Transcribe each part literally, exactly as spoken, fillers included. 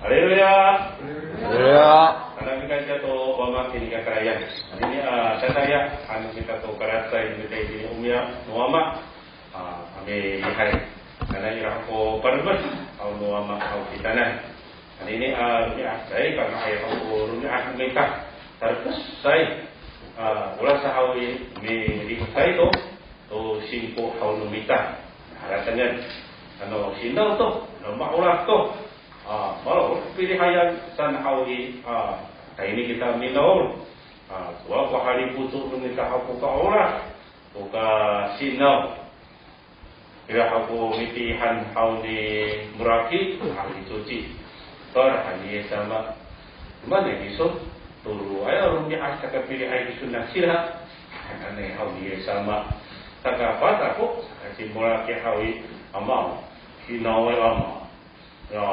Haleluya. Haleluya. Tada kita to Wama tini kakarayan. Anini a, tataya, ano kita to karacay no mita itini o miya no Wama. A, a milihay. Ano ira ko paremed haw no Wama haw kitanan. Anini a, romi'ad sa i, kanga'ay haw ko romi'ad no mita. Tarepesay. A, orasa haw i, milifetay to to singko haw no mita. Haratengen, ano sinaw to, ano ma'orad to. A, malo pilihayan saan haw i, a, tayni kita minaol. A, cowa ko halipoco no mita haw ko ka'orad, ko kasinaw. Ira haw ko mitiihan haw ni Moraki, haw ni Coci. Sowal han ni Yis sama, "Maan kiso, tolo aya romi'ad, saka pilihay kiso na sira?" hananay haw ni Yis sama. Saka pata ko, saka ci Moraki haw i, "Ama, sinaway ama. Ya,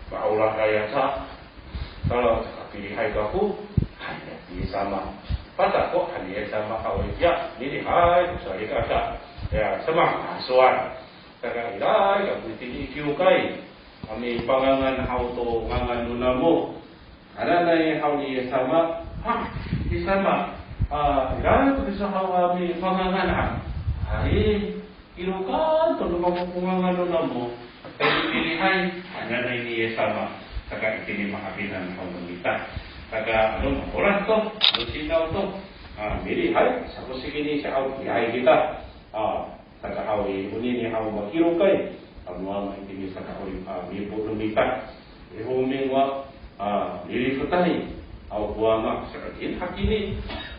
ma'orad aya sa, saka pilihay kako," han ni Yis sama. Pata ko han ni Yis sama haw i, "Ya, milihay ko salikaka. Ya, sama, sowal. Saka iraay kako itini i kiwkay a mipangangan haw to ngangan no namo." Hananay haw ni Yis sama, "Ha, Yis sama, a, ira to kiso haw a mipangangan a? Hay, kilokan to no mako ko ngangan no namo, ta pilihay," hananay ni Yis sama. Saka itini mahapinang haw no mita. Saka ano ma'orad to, ano sinaw to, a, milihay, sako sikini sa haw, pilihay kita. A, saka haw i, onini haw makilokay, a, no Wama itini saka haw i, a, mipo no mita. I homin wa, a, milifetay haw ko Wama, saka itini hakini,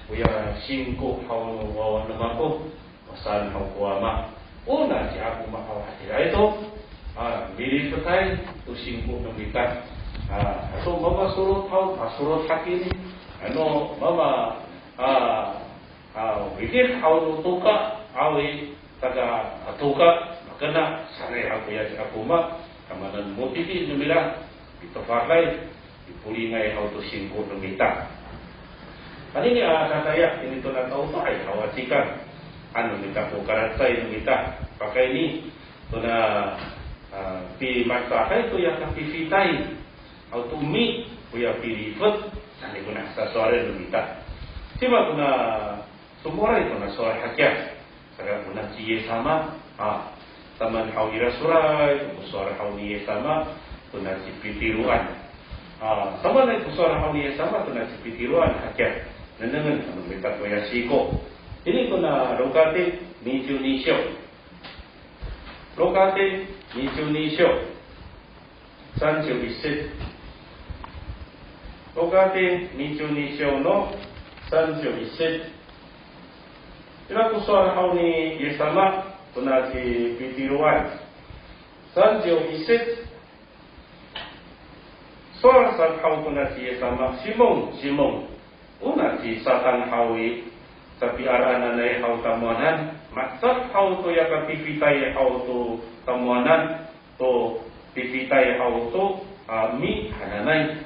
koya singko haw no wawa no mako, masaan haw ko Wama. O, na ci Akoma haw hatiraay to, a, milifetay to singko no mita. A, ato mamasolot haw, masolot hakini. Ano mama, a, a, widih haw no toka, awi, saka, a, toka, makena sanay haw koya ci Akoma, tamanan motiti no mira, pitofaday, pipolingay haw to singko no mita. Anini a tataya, ini to na taotoay haw a cikang, ano mita ko karacay no mita, pakayni, to na, a, pimacahay toya kapifitay haw to mi, koya pilifet, sanay kona sasowalen no mita. Cima kona somowalay kona sowal hakiya. Saka kona ci Yis sama, a, samaan haw ira sowal, ko sowal haw ni Yis sama, kona ci Pitiroan. A, samaan ko sowal haw ni Yis sama, kona ci Pitiroan hakiya. Nengnengen, ano mita koya singko. Ini kona Lokate niciw ni siw. Lokate niciw ni siw. Sanciw isit. Lokate niciw ni siw no sanciw isit. Ira ko sowal haw ni Yis sama, kona ci Pitiroan. Sanciw isit. Sowal sa haw kona ci Yis sama, Simon, Simon. Ona ci Satan haw i, sapiaraananay haw tamowanan, macaf haw toya kapifitay haw to tamowanan, to pifitay haw to, a, mi hananay.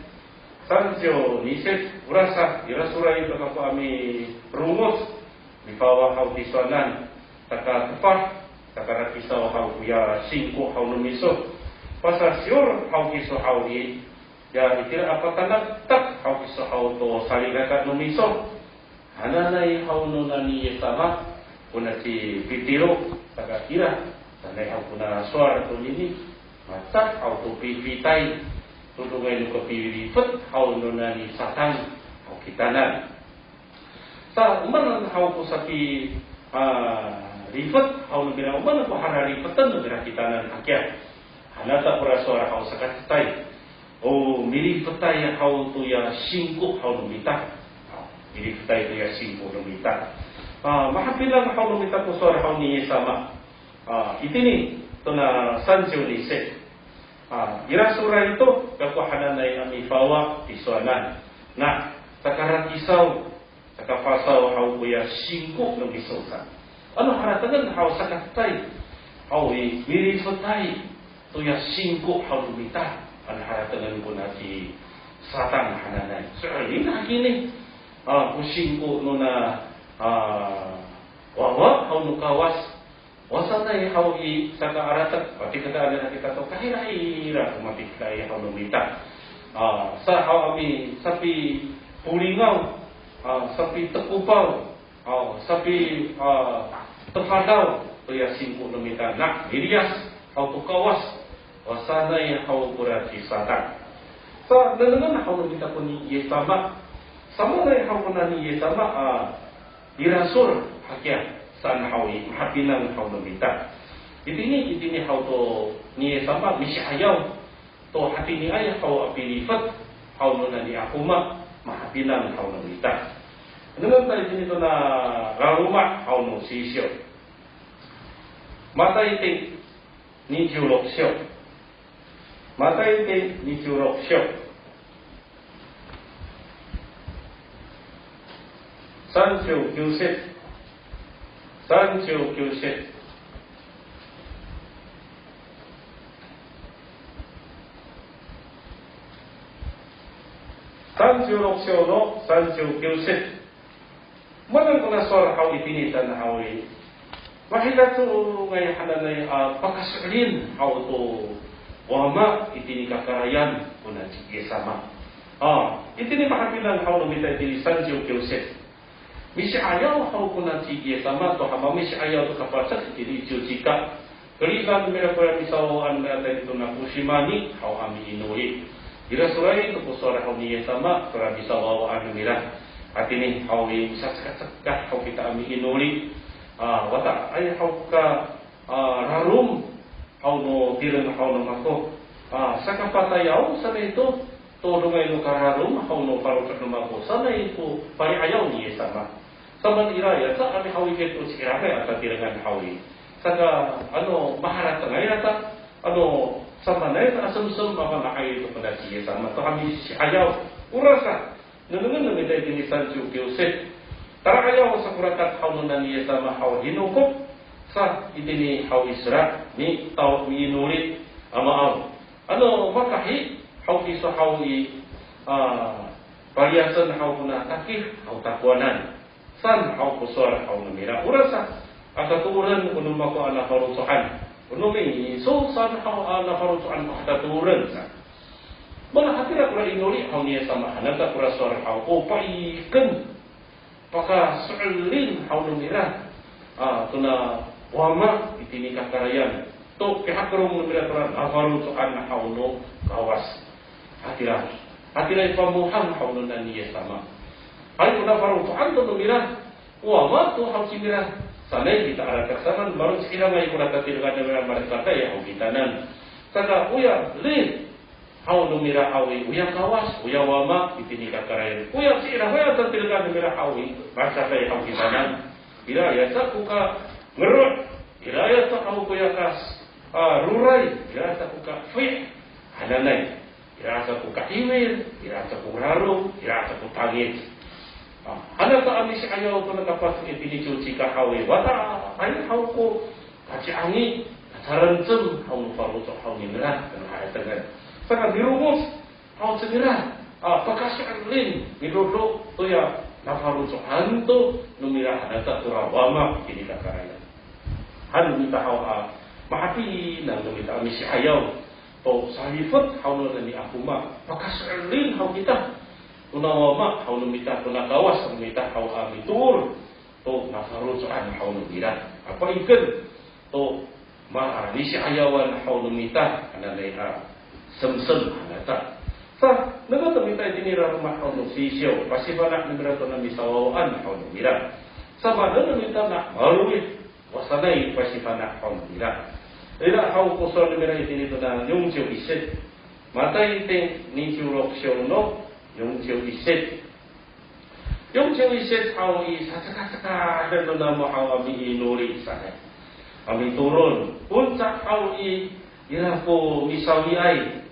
Sanciw nisit, orasa, ira sowal to kako a mirongoc, mifawa haw tisowanan, saka tefad, saka rakisaw haw koya singko haw no miso. Pasasiyor haw kiso haw i, ya itira a patanektek haw kiso haw to salikaka no miso. Hananay haw no nani Yis sama, kona ci Pitiro, saka ira, sanay haw kona sowal tonini, macaf haw to pifitay, todongay no kapilifet haw no nani Satan haw kitanan. Sa, o maan haw ko sapi, a, lifet haw no mira, o maan ko haralifeten no mira kitanan hakiya. Hanata kora sowal haw sakacecay. O milifetay haw toya singko haw no mita. A, milifetay toya singko no mita. A, mahapinang haw no mita ko sowal haw ni Yis sama. A, itini, tona sanciw nisit. A, ira sowal to, kako hananay a mifawa tisowanan. Na, sakarakisaw, sakafasaw haw koya singko no miso sa. Ano haratengen haw sakacecay haw i, milifetay toya singko haw no mita. Ano haratengen kona ci Satan hananay. So'elin hakini, a, ko singko nona, a, wawa haw no Kawas. O sanay haw i, saka aratek, matikedaen kita to kahirahira ko matikedaay haw no mita. A, sa haw a mi, sapipolingaw, a, sapitekopaw, a, sapi, a, tefadaw, toya singko no mita na miliyas haw to Kawas, o sanay haw kora ci Satan. Sa, nengnengen haw no mita ko ni Yis sama. Samanay haw kona ni Yis sama, a, mirasol hakiya saan haw i, mahapinang haw no mita. Itini, itini haw to ni Yis sama misi'ayaw to hatiniay haw a pilifet haw nona ni Akoma, mahapinang haw no mita. Nengneng ta itini tona laloma' haw no Sisyo. Matay ti niciw rok syo. Matay ti niciw rok syo. Sanciw kiw sit. Sanciw kiw sit. Sanciw rok syo no sanciw kiw sit. Manang kona sowal haw itini saan haw i, mahila to nga'ay hananay a pakaso'elin haw to wama itini kakarayan kona ci Yis sama. A, itini mahapinang haw no mita itini sanciw kiw sit. Misi'ayaw haw kona ci Yis sama to hama misi'ayaw to kapacek itini ciwcika. Keriden no mira kora nisawawaan no mira tayni tona ko simani haw a miinoli. Ira soray to ko sowal haw ni Yis sama kora nisawawaan no mira. Hatini haw i, misacekacekah haw kita a miinoli. A, wata ay haw ka, a, rarom haw no tireng haw no mako. A, sakapatayaw sanay to, todongay no kararom haw no faloco' no mako sanay ko pali'ayaw ni Yis sama. Samaan ira ya, sa ami haw i, kito ci'irangay a tatirengan haw i. Saka, ano, maharatengay ata, ano, samaanay ta a semsem a manga'ay to kona ci Yis sama to a misi'ayaw. Orasa, nengnengen no mita itini sanciw kiw sit. Tala'ayaw sa ko rakat haw nona ni Yis sama haw hinokop sa itini haw i sera, mitaw miinoli, Ama aw. Ano, makahi haw kiso haw i, a, paliyasen haw kona takih haw takowanan. Saan haw ko sowal haw no mira. Orasa, aka tooren ko no mako a nafaloco'an. Ko no miso saan haw a nafaloco'an ko hatatooren sa. Mana hatira kora inoli haw ni Yis sama hananay ta kora sowal haw ko paiken. Pakaso'elin haw no mira, a, tona wama itini kakarayan to pihakelong no mira tona nafaloco'an haw no Kawas. Hatira, hatira i pamohan haw nona ni Yis sama. Hay, ko nafaloco'an to no mira, wama to haw cingra. Sanay kita aratek saman, maro' ci'irangay kora tatirengan no mira, maracakay haw kitanan. Saka oya, li, haw no mira haw i, oya Kawas, oya wama itini kakarayan. Oya ci'ira, oya tatirengan no mira haw i, maracakay haw kitanan. Ira ya sa ko ka ngero', ira ya sa haw koya ka, a, roray, ira sa ko ka fi' hananay. Ira sa ko ka 'iwil, ira sa ko rarom, ira sa ko tangic. A, hananay ta a misi'ayaw to na kapacek itini ciwcika haw i, wata ay haw ko kaci'angi, kacarencem haw no faloco' haw ningra, kena haratengen. Saka mirongos haw cingra, a, pakaso'elin, midodo toya nafaloco'an to no mira hananay ta tora wama itini kakarayan. Han no mita haw a, mahapinang no mita a misi'ayaw to salifet haw nona ni Akoma, pakaso'elin haw kita tona wama haw no mita, tona Kawas no mita haw a mitoor to nafaloco'an haw no mira. Apa iken to ma, a, misi'ayawan haw no mita hananay a semsem hananay ta. Sa, nengneng to mita itini laloma' haw no Sisyo, pasifana' no mira tona misawawaan haw no mira. Samaanen no mita na malowid, o sanay pasifana' haw no mira. Ira haw ko sowal no mira itini tona niyong ciw isit. Matay ti niciw rok syo no niyong ciw isit. Niyong ciw isit haw i, sacekacekahen no namo haw a miinoli sanay. A mitolon. Ponca haw i, ira ko misawiay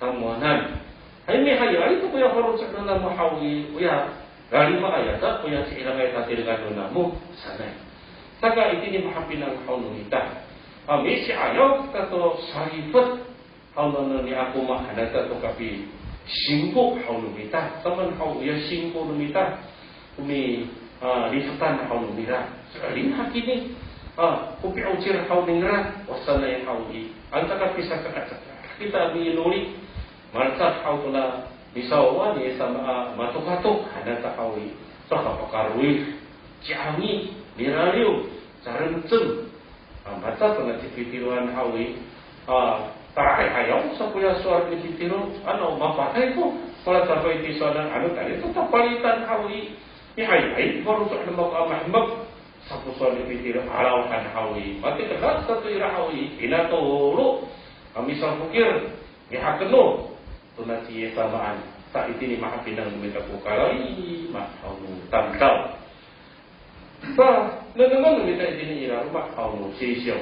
tamowanan. Hay, mihayay to koya faloco' no namo haw i, oya lalimaay aca koya ci'irangay tatirengan no namo sanay. Saka itini mahapinang haw no mita a misi'ayaw kita to salifet haw nona ni Akoma hananay ta to kapisingko haw no mita. Samaan haw oya singko no mita, o mi, a, lifetan haw no mira. So'elin hakini, A, ko pi'ocir haw ningra, o sanay haw i, ano caka pisakakacakat kita miinoli, malecad haw tona misawawa ni Yis sama a matokatok hananay haw i, caka pakalowid, ciangi, milaliw, caremcem. A, malecad tona ci Pitiroan haw i, a, taraayay haw sa koya sowal ni Pitiro, ano mapatay ko, malecad to i tisowanan, ano tayra to tapalitan haw i, mihayhay, faloco' demak a mahemek, sa ko sowal ni Pitiro, alaw han haw i, matikedak sato ira haw i, inatolo a misafokil, mihakeno tona ci Yis samaan. Sa itini mahapinang no mita ko kalaima haw no tamdaw. Sa nengnengen no mita itini ira roma haw no Sisyo.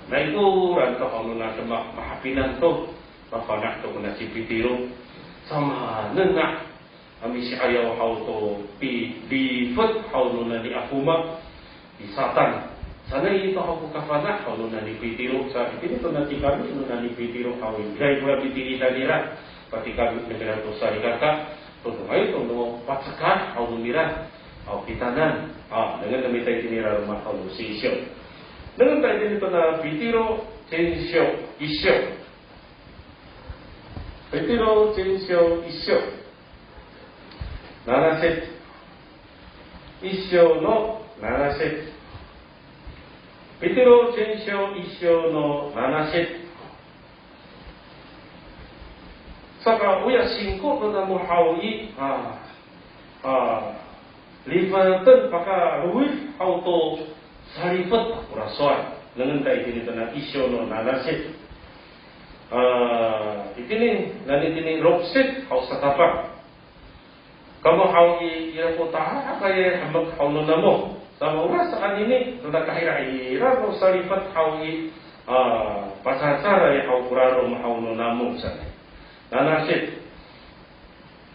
Naikoran to haw nona demak mahapinang to, mafana' to kona ci Pitiro. Samanen a a misi'ayaw haw to pilifet haw no nani a foma ni Satan. Sanay to haw ko kafana' haw no nani Pitiro, sa itini to natikami no nani Pitiro haw i, ira ko ra pitilidan nira, patikami nira to salikaka, todongay to no pacekad haw no mira haw kitanan. A, nengnengen no mita itini ira roma haw no Sisyo. Nengnengen ta itini to na Pitiro cinsyo, isyo. Pitiro cinsyo, isyo. Nanasit. Isyo no nanasit. Pitiro cinsyo, isyo no nanasit. Saka oya singko no namo haw i, a, a, lifeten pakalowid haw to salifet kora sowal. Nengnengen ta itini to na isyo no nanasit. A, itini, nani tini loksit haw satapang. Kamo haw i, ira ko tahadakay a hemek haw no namo. Sa maolah sa anini, tona kahirahira no salifet haw i, a, pasacaray haw ko rarom haw no namo sanay. Nanasit.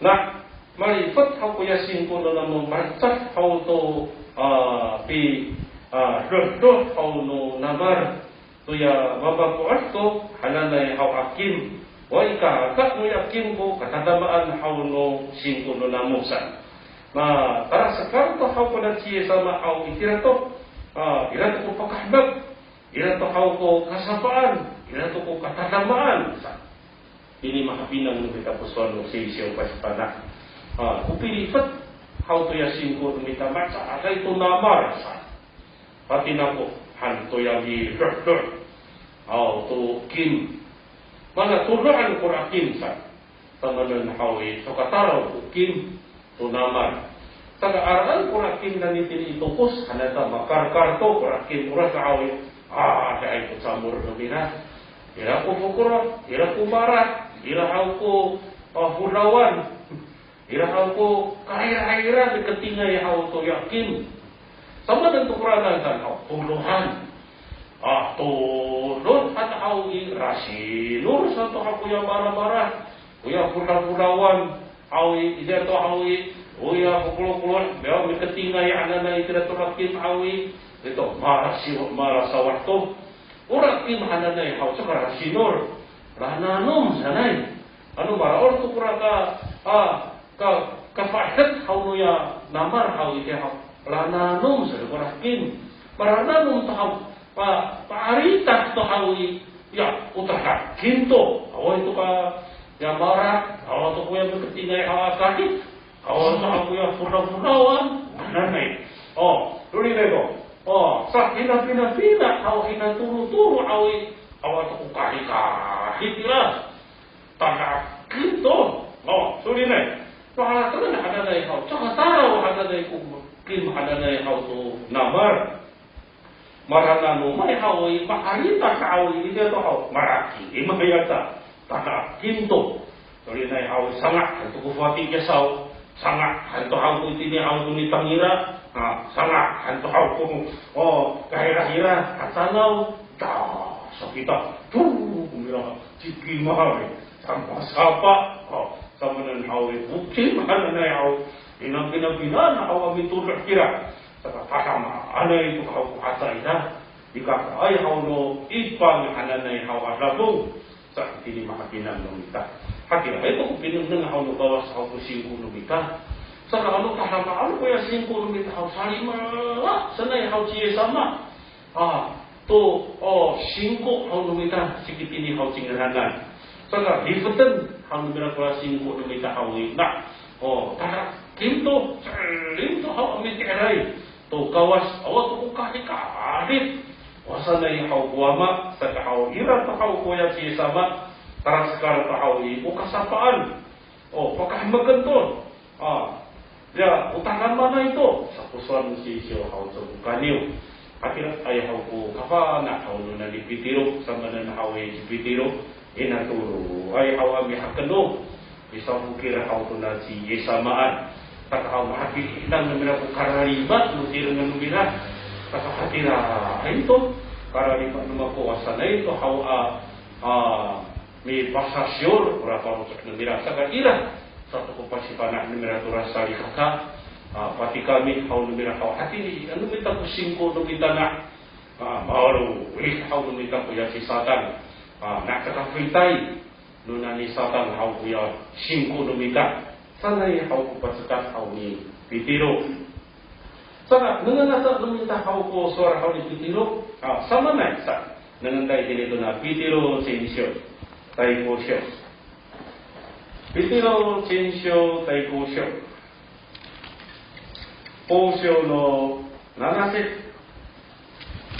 Na, malifet haw koya singko no namo, malecad haw to, a, pi, a, dohdoh haw no namal toya mamapo'ed to hananay haw a kim. Wa ikaka noya kim ko katadamaan haw no singko no namo san. Na, tala sekal to haw kona ci Yis sama haw itira to, a, ira to ko pakahemek, ira to haw ko kasapaan, ira to ko katadamaan san. Ini mahapinang no mita ko sowal no Sisyo pasifana'. A, ko pilifet haw toya singko no mita, malecad to namal sa. Patinako han toya midohdoh haw to kim. Mana todohan kora kim sa. Samanen haw i, saka talaw ko kim to namal. Saka alaen kora kim nani tini i tokos, hananay ta makalkal to kora kim, orasa haw i, a, adihay ko camol no mira. Ira ko fokeloh, ira ko malah, ira haw ko, a, fodawan, ira haw ko kairahira, miketingay haw toya kim. Samanen to koranan san haw, todohan. A, todohan haw i, rasinor sato haw koya malamalah. Oya fodafodawan haw i, itiya to haw i, oya fokolokolo, ya miketingay hananay itira to kim haw i, ito, marasiw, marasawad to. Ora kim hananay haw, caka rasinor, rananom sanay. Ano maraod to kora ka, a, ka, kafa'edet haw noya namal haw itiya haw, rananom sanay kora kim. Marananom to haw, pa, pa'aritad to haw i, ya, o tada kim to, awaay to ka, ya malah, awa to koya miketingay haw a kahi, awa to haw koya fodafodawan, hananay. O, solinay to. O, sa hinapinapina haw, hinatorotoro haw i, awa to ko kahikahi tira. Tada kim to. O, solinay. Pahalateng hananay haw, caka talaw hananay ko kim hananay haw to namal. Marananomay haw i, ma'aritad haw i, itiya to haw, marakim haw i ata, tada kim to. Solinay haw i, sanga' han to ko fati' kiya saw, sanga' han to haw ko itini haw to nitangira, a, sanga' han to haw ko, o, kahirahira, katanaw, ta, sakita, to, ko mira, cikimay, samasapa, o, samanen haw i, ko kim hananay haw, hinapinapinaan haw a mitodoh kira. Saka tadamaanay to haw ko 'acay ira, ikakaay haw no ipang hananay haw a dafong, sa itini mahapinang no mita. Hatiraay to ko pinengneng haw no Kawas haw ko singko no mita. Saka ano tadamaan koya singko no mita haw, salimela sanay haw ci Yis sama. a, to, o, singko haw no mita, sikitini haw cingraan. Saka lifeten haw no mira kora singko no mita haw i, na, o, tara, kim to, celim to haw a miti'eray to Kawas, awa to ko kahikahi. Wa sanay haw ko wama, saka haw ira to haw koya ci Yis sama, taraskar to haw i, o kasapaan. O, pakahemeken to. A, ya, o tadamaanay to. Sa ko sowal no Sisiw haw to ko kaniw. Hatiraay haw ko kafana' haw nona ni Pitiro, samaanen haw i ci Pitiro, ina to, ay haw a mihakeno. Misafokil haw tona ci Yis samaan. Taka haw mahapinang no mira ko kararima no tirengan no mira. Taka hatiraay to. Kararima no mako wa sanay to haw a, a, mipasasiyor, ora faloco' no mira, saka ira sato ko pasifana' no mira tora salikaka, a, patikami haw no mira haw hatini, ano mita ko singko no mita na, a, malowi' haw no mita koya ci Satan, a, na caka fitay nona ni Satan haw koya singko no mita, sanay haw ko pacekat haw ni Pitiro. Saka, nengneng sa no mita haw ko sowal haw ni Pitiro, a, samaanay sa, nengneng ta itini tona Pitiro cinsyo, tay kosyo. Pitiro cinsyo, tay kosyo. Kosyo no nanasit.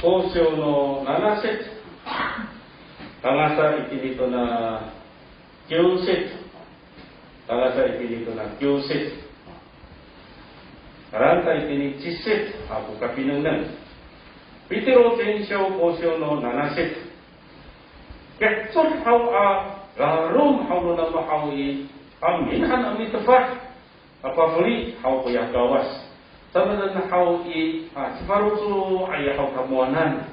Kosyo no nanasit. Tangasa itini tona kiwsit. Tangasa itini tona kiwsit. Tangasa itini cisit, a, ko kapinengneng. Pitiro cinsyo kosyo no nanasit. Kecot haw a, rarom haw no namo haw i, a, minhan a mitefad a pafeli haw koya Kawas. Samaanen haw i, a, cifaloco'ay haw tamowanan.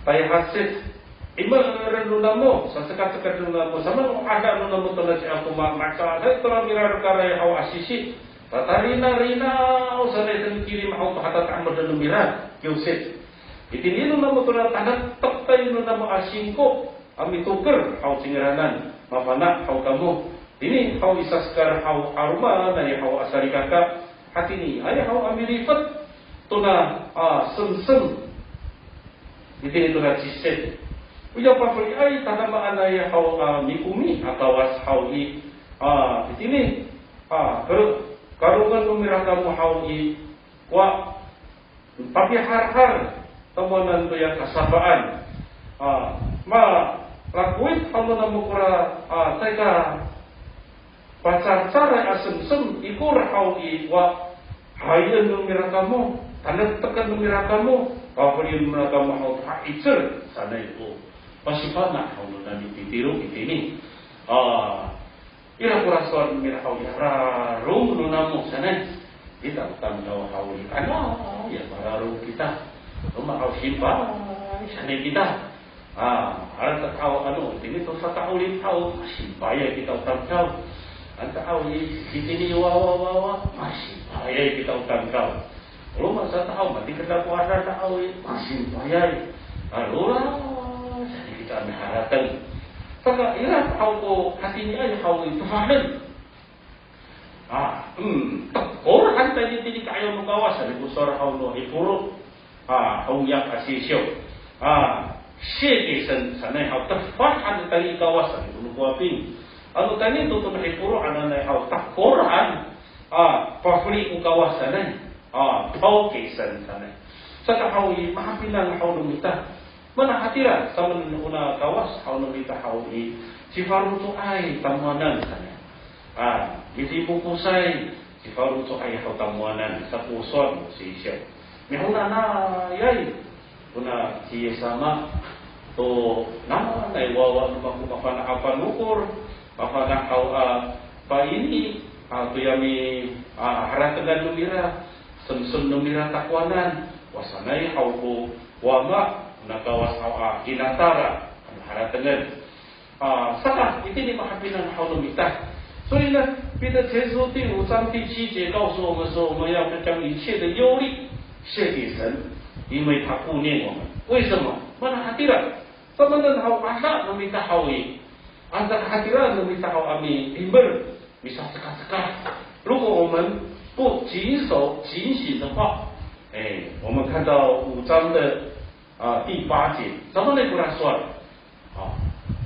Tay hasit, imeren no namo, sasekasekad no namo, samaan o ada no namo tona ci Akoma, maka, sa tora mirarekaray haw a sisi, tatarinarinaw sanay to kilim haw to hatata'angmeden no mira, kiwsit. Itini no namo tona tanektek tay no namo a singko, a mitoker haw cingraanan, mafana' haw kamo. Tini haw i sasekal haw 'alomanay haw a salikaka, hatiniay haw a milifet tona, a, semsem. Itini tona cisit. Oya pafeliay tadamaanay haw a mikomi a Kawas haw i, a, itini, a, kar-, karongen no mira kamo haw i, wa, papiharhar tamowanan toya kasapaan. A, malakowit haw no namo kora, a, tayka pacarcaray a semsem, ikor haw i, wa, hayen no mira kamo, tanekteken no mira kamo, pafelien no mira kamo haw to ha'icel sanay ko pasifana' haw nona ni Pitiro itini. A, ira kora sowal no mira haw i, rarom no namo sanay. Kita o tamdaw haw i, ano, ya mararom kita. Roma haw simpay sanay kita. A, ano ta haw, ano, itini to sata'olip haw, masimpayay kita o tamdaw. Ano ta haw i, itini wawa, wawa, masimpayay kita o tamdaw. Roma sata'aw, matikeda ko ada ta haw i, masimpayay. A, rora sanay kita a miharateng. Saka ira haw ko hatiniay haw i, tefaden. A, hmm, tekor han tayni tini ka'ayaw no Kawas, sanay ko sowal haw no Hiporo. A, 旧约 a sisyo. A, 谢给神 sanay haw, tefad han tayni i Kawas, sanay ko no Kowaping. Ano tayni to to no Hiporo hananay haw, tekor han. A, pafeli ko Kawas sanay. A, 交给神 sanay. Saka haw i, mahapinang haw no mita. Mana hatira, samaanen ona Kawas haw no mita haw i, cifaloco'ay tamowanan sanay. A, mitipokosay, cifaloco'ay haw tamowanan, sa ko sowal no sisyo. Mihonaanay, ona ci Yis sama, to nanay wawa no mako mafana' a panokor, mafana' haw a paini, a, toya mi, a, haratengan no mira, semsem no mira takowanan, wa sanay haw ko wama, ona Kawas haw a hinatala, ano haratengan. A, saka, itini mahapinang haw no mita. 所以呢，彼得前书第五章第七节告诉我们说，我们要将一切的忧虑卸给神，因为他顾念我们。为什么？Mana hatira, samaanen haw ada no mita haw i. Ano hatira no mita haw a mi, mimer, misasekasekad. 如果我们不谨守警醒的话，哎，我们看到五章的啊，第八节，什么呢？Kora sowal 啊，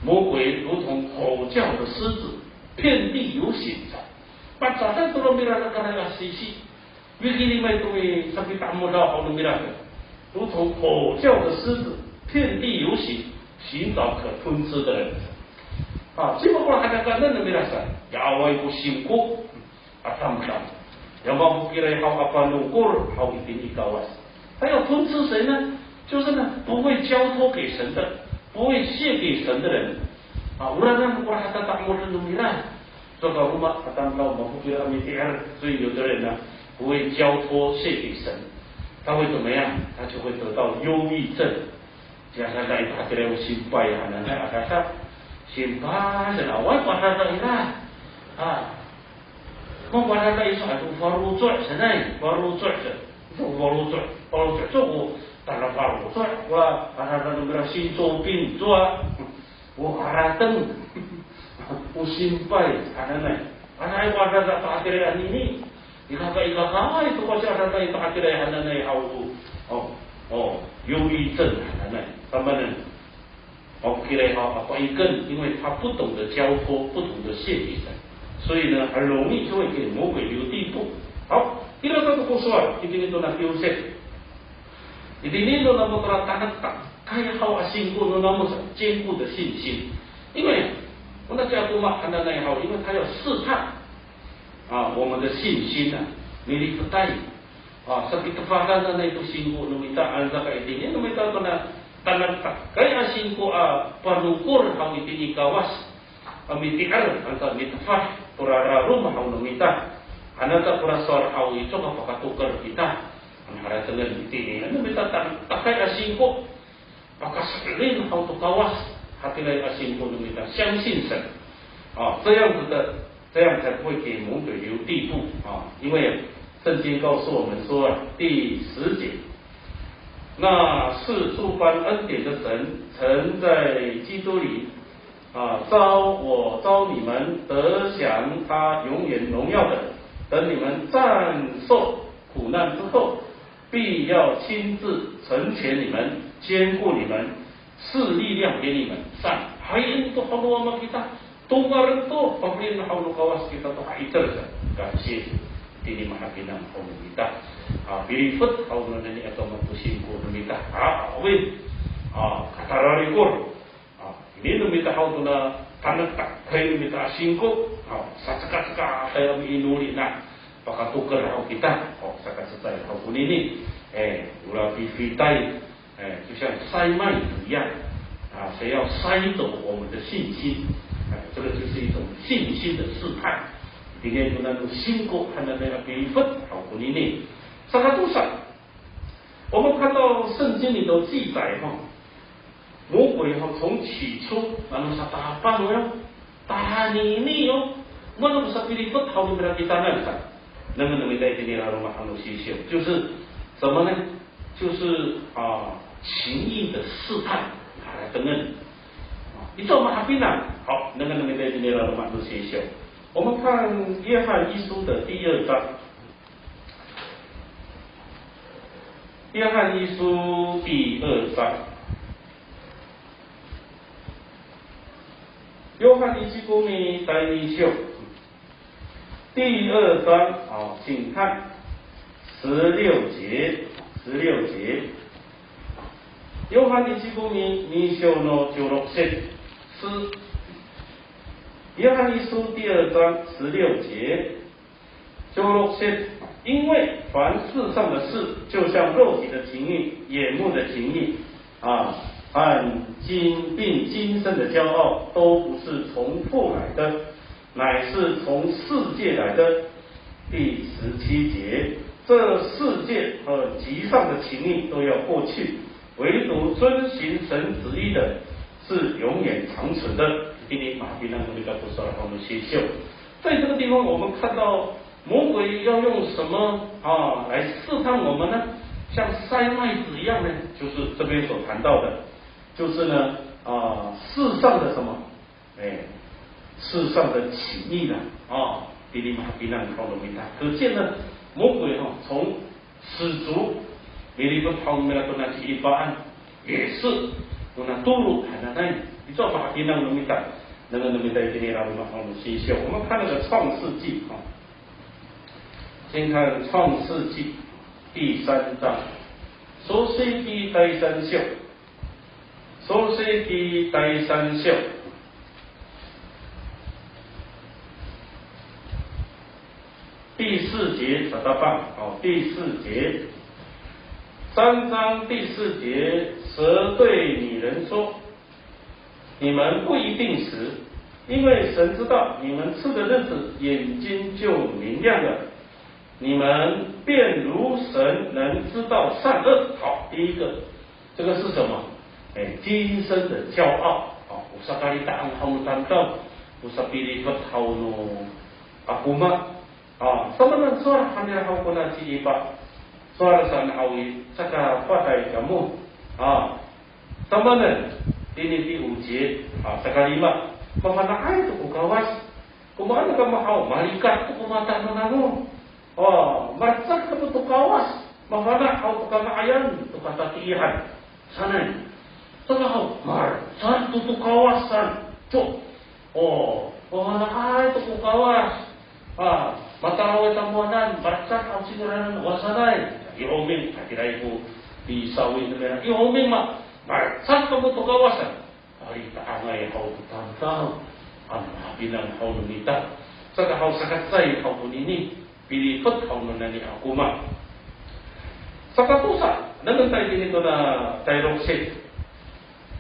魔鬼如同吼叫的狮子，遍地游行着。Macakat to no mira kora sisi, mikilimay to i sapita'emodaw haw no mira, 如同吼叫的狮子，遍地游行，寻找可吞吃的人。啊，cima ko hadakanen no mira sa, ya awaay ko singko a tamdaw. Ya mafokilay haw a panokor haw itini i Kawas. 他要吞吃谁呢？就是呢，不会交托给神的，不会卸给神的人。啊，ora na kora hatata'emoden no mira. Cowa ka roma a tamdaw mafokil a miti'er, 所以有的人呢，不会交托卸给神，他会怎么样？他就会得到忧郁症。 Ci adada i to hatiraay o simpay hananay, adada. Simpay sanay, awaay ko adada ira. A. Mako adada i, so ato faloco' sanay, faloco' sa. So faloco', faloco' so ko, tada faloco', wa, adada no mira 心脏病 cowa. O harateng. O simpay hananay. Anaay ko adada to hatiraay anini. Ikaka, ikaka, ay, to ko ci adada i to hatiraay hananay haw. O, o, 忧郁症 hananay. Tamanen. O, kiray haw a paiken, 因为他不懂得交托，不懂得献给神，所以呢，很容易就会给魔鬼留地步。好，ira to ko sowal, itini to na kiwsit. Itini to namo tora tanektekay haw a singko no namo sa, 坚固的信心。因为 ona ci Akoma hananay haw, 因为他要试探 啊，我们的信心啊，milipetay. A, sapitefadan sanay to singko no mita, ano saka itini no mita to na tanektekay a singko a panokor haw itini i Kawas. A miti'er, ano sa mitefad, tora rarom haw no mita. Ano sa kora sowal haw i, cowa ka pakatoker kita. Ano haratengen itini, ano mita tanektekay a singko. Pakaso'elin haw to Kawas, hatiraay a singko no mita, 相信神。啊，这样子的，这样才不会给魔鬼留地步啊。因为圣经告诉我们说，第十节，那赐诸般恩典的神，曾在基督里，啊，招我招你们得享他永远荣耀的，等你们暂受苦难之后， 必要亲自成全你们，坚固你们，赐力量给你们。Sa, hay, ito haw no Ama kita, tongalen to, pafelien haw no Kawas kita to ha'icel sa. Kasi, itini mahapinang haw no mita. A, pilifet haw no nani a toman to singko no mita. A, awi. A, katararikor. A, ini no mita haw to na tanektekay no mita a singko, a, sacekacekatay a miinoli na pakatoker haw kita, o, sakacecay haw konini, e, ora pifitay, e, 就像筛麦子一样，啊，谁要筛走我们的信心，哎，这个就是一种信心的试探。Itini to nano singko hananay a pilifet haw konini. Sakatosa, 我们看到圣经里头记载哈，魔鬼哈从起初，ano satapang yo, tanini yo, mana ko sapilifet haw no mira kitanan sa. Nengneng no mita itini i laloma' no sisiw, 就是什么呢？就是啊，情欲的试探，啊，等等。啊，ito mahapinang, 好，nengneng no mita itini i laloma' no sisiw. 我们看约翰一书的第二章。 约翰一书第二章。约翰一书第二章，第二章，好，请看十六节，十六节。约翰一书第二章十六节。 约翰一书第二章十六节，十六节，因为凡世上的事，就像肉体的情欲、眼目的情欲，啊，和今并今生的骄傲，都不是从父来的，乃是从世界来的。第十七节，这世界和其上的情欲都要过去，唯独遵行神旨意的是永远长存的。Itini mahapinang no mita ko sowal haw no sisiw. 在这个地方，我们看到魔鬼要用什么啊来试探我们呢？像筛麦子一样呢，就是这边所谈到的，就是呢啊世上的什么，哎，世上的情欲啦，啊，itini mahapinang haw no mita. 可见呢，魔鬼哈从始祖，milipet haw no mira to na ci Ipaan, 也是 kona tolo hananay. Icowa pahapinang no mita, nengneng no mita itini i laloma' haw no Seysyo. 我们看那个创世纪啊，先看创世纪第三章，创世纪第三章。 创世纪第三章第四节，打大棒哦，第四节，三章第四节，蛇对女人说：“你们不一定死，因为神知道你们吃的日子，眼睛就明亮了，你们便如神，能知道善恶。”好，第一个，这个是什么？哎，今生的骄傲。哦，o sakalita' haw no tamdaw, o sapilifet haw no akoma. A, samanan sowal han nira haw kona ci Ipa. Sowal saan haw i, saka patay kamo. A, samanan, tini 第五节, a, sakalima, mafana'ay to ko Kawas. Komaen kamo haw, malikat to ko mata no namo. O, malecad kamo to Kawas, mafana' haw to kanga'ayan, to katatiihan sanay. Saka haw, malecad to to Kawas saan. Cowa. O, o, mafana'ay to ko Kawas. A, matalaway tamowanan, malecad haw cingraan, o sanay. Ihomin, hatiraay ko pisawid no mira. Ihomin ma, malecad kamo to Kawas saan. Palita'angay haw to tamdaw, ano hapinang haw no mita. Saka haw sakacecay haw konini, pilifet haw no nani akoma. Sakatosa, nengneng ta itini tona 第六节。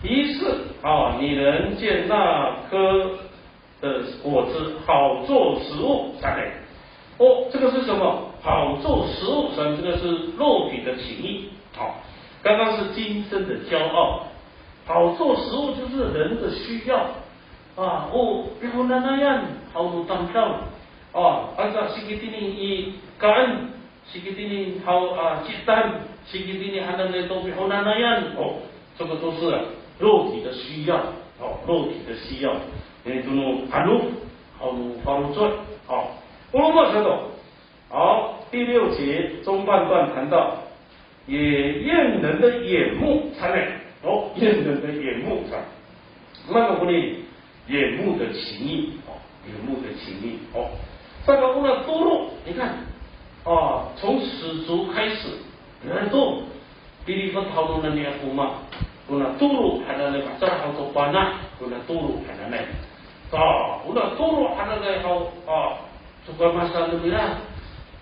于是啊，女人见那棵的果子好做食物，三类。哦，这个是什么？好做食物，三，这个是肉体的情欲。好，刚刚是今生的骄傲，好做食物就是人的需要啊。O pihonanayan haw no tamdaw. O, anca sikitini i kaen, sikitini haw a citan, sikitini hananay to pihonanayan. O, 这个都是啊，肉体的需要。O, 肉体的需要。E, tono hanof haw no faloco'. O, o roma sato. 好，第六节中半段谈到，也厌人的眼目，三类。哦，厌人的眼目，三。那么呢，眼目的情欲，哦，眼目的情欲，哦。这个 ona tolo，你看，哦，从始祖开始，人都 pilifet haw no nani akoma, kona tolo hananay, malecad haw to pana', kona tolo hananay. Sa, kona tolo hananay haw, a, cowa masa no mira,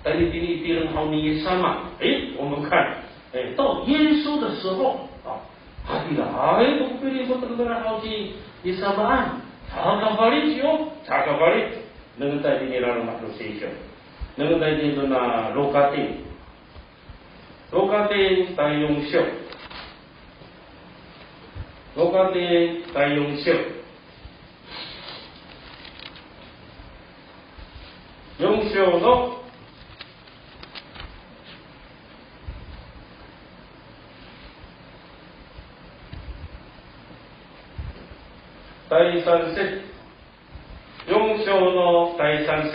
tayni tini i tireng haw ni Yis sama. 哎，我们看，哎，到耶稣的时候，啊，hatiraay to pilifet no mira haw ci Yis samaan, caka falic yo, caka falic. Nengneng ta itini i laloma' no Seysyo. Nengneng ta itini tona Lokating. Lokating 第四章。Lokating 第四章。四章の第三節。 四章の第三節。